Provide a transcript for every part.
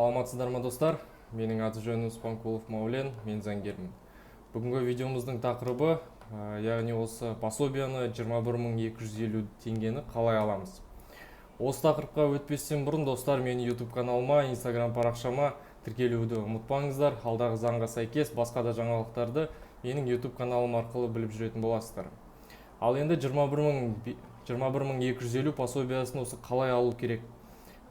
Саламатсыздар ма, достар? Менің аты жөнім Спанкулов Маулен, мен заңгермін. Бүгінгі видеомыздың тақырыбы, яғни осы пособияны 21 250 теңгені қалай аламыз? Осы тақырыпқа өтпестен бұрын, достар, менің YouTube каналыма, Instagram парақшама тіркелуді ұмытпаңыздар. Алдағы заңға сәйкес басқа да жаңалықтарды менің YouTube каналым арқылы біліп жүретін боласыздар. Ал енді 21 250 пособиясын осы қалай алу керек?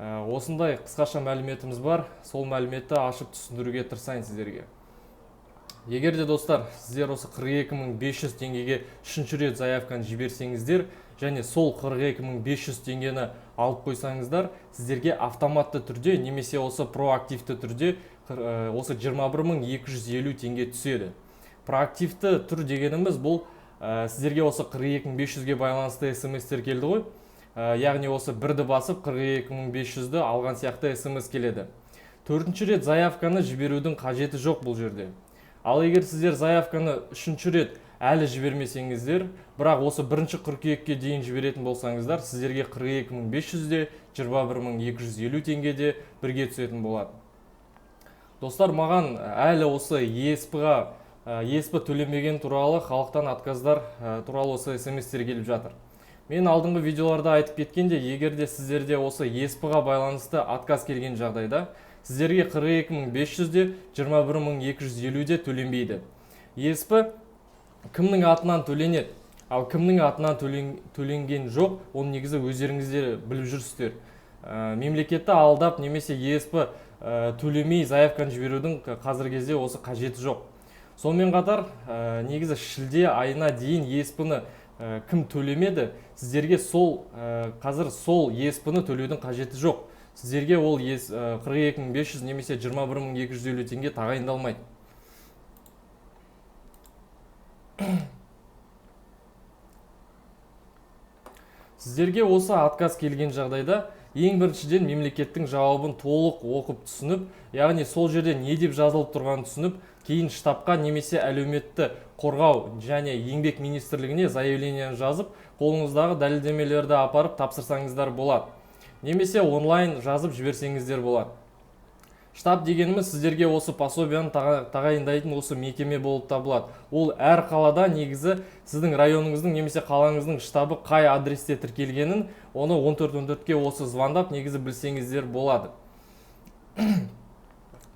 Осындай қысқаша мәліметіміз бар. Сол мәліметті ашып түсіндіруге тырысайын сіздерге. Егер де, достар, сіздер осы 42 500 теңгеге үшінші рет заявканы жіберсеңіздер және сол 42 500 теңгені алып қойсаңыздар, сіздерге автоматты түрде немесе осы проактивті түрде осы 21 250 теңге түседі. Проактивті түр дегеніміз бұл, сіздерге осы 42 500-ге байланысты смс-тер келді ғой. Яғни осы бірді басып 42 500-ді алған сияқты смс келеді. Төртінші рет заявканы жіберудің қажеті жоқ бұл жерде. Ал егер сіздер заявканы үшінші рет әлі жібермесеңіздер, бірақ осы бірінші қыркүйекке дейін жіберетін болсаңыздар, сіздерге 42 500-де, 21 250 теңгеде бірге түсетін болады. Достар, маған әлі осы ЕСП-ға, ЕСП төлемеген туралы халықтан отказдар туралы осы смс-тер келіп жатыр. Мен алдыңғы видеоларда айтып кеткенде, егер де сіздерде осы ЕСП-ға байланысты отказ келген жағдайда, сіздерге 42 500-де, 21 250-де төленбейді. ЕСП кімнің атынан төленеді, ал кімнің атынан төленген жоқ, оны негізі өздеріңіздер біліп жүрсіздер. Мемлекетті алдап немесе ЕСП төлемей заявканы жіберудің қазіргі кезде осы қажеті жоқ. Сонымен қатар, негізі шілде айына дейін ЕСП-ны кім төлемеді, сіздерге сол, қазір сол ЕСП-ны төлеудің қажеті жоқ. Сіздерге ол 42 500 немесе 21 250 теңге тағайындалмайды. Сіздерге осы отказ келген жағдайда ең біріншіден мемлекеттің жауабын толық оқып түсініп, яғни сол жерде не деп жазылып тұрғанын түсініп, кейін штабқа немесе әлеуметті қорғау және еңбек министрлігіне заявлениені жазып, қолыңыздағы дәлелдемелерді апарып тапсырсаңыздар болады. Немесе онлайн жазып жіберсеңіздер болады. Штаб дегеніміз сіздерге осы пособияны тағайындайтын осы мекеме болып табылады. Ол әр қалада негізі сіздің районыңыздың немесе қалаңыздың штабы қай адресте тіркелгенін, оны он төрт он төртке осы звондап негізі білсеңіздер болады.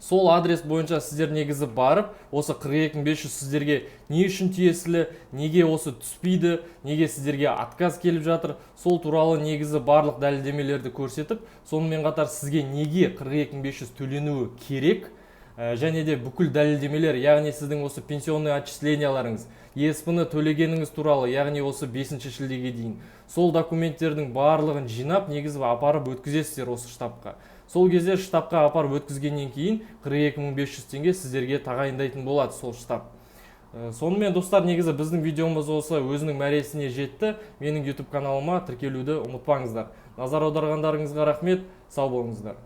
Сол адрес бойынша сіздер негізі барып, осы 42 500 сіздерге не үшін тиесілі, неге осы түспейді, неге сіздерге отказ келіп жатыр, сол туралы негізі барлық дәлелдемелерді көрсетіп, сонымен қатар сізге неге 42 500 төленуі керек, және де бүкіл дәлелдемелер, яғни сіздің осы пенсионный отчисленияларыңыз, ЕСП-ны төлегеніңіз туралы, яғни осы 5 шілдеге дейін, сол документтердің барлығын жинап, негізі апарып өткізесіздер осы штабқа. Сол кезде штабқа апарып өткізгеннен кейін 42 500 теңге сіздерге тағайындайтын болады сол штаб. Сонымен, достар, негізі біздің видеомыз осы өзінің мәресіне жетті. Менің YouTube каналыма тіркелуді ұмытпаңыздар. Назар аударғандарыңызға рахмет. Сау болыңыздар.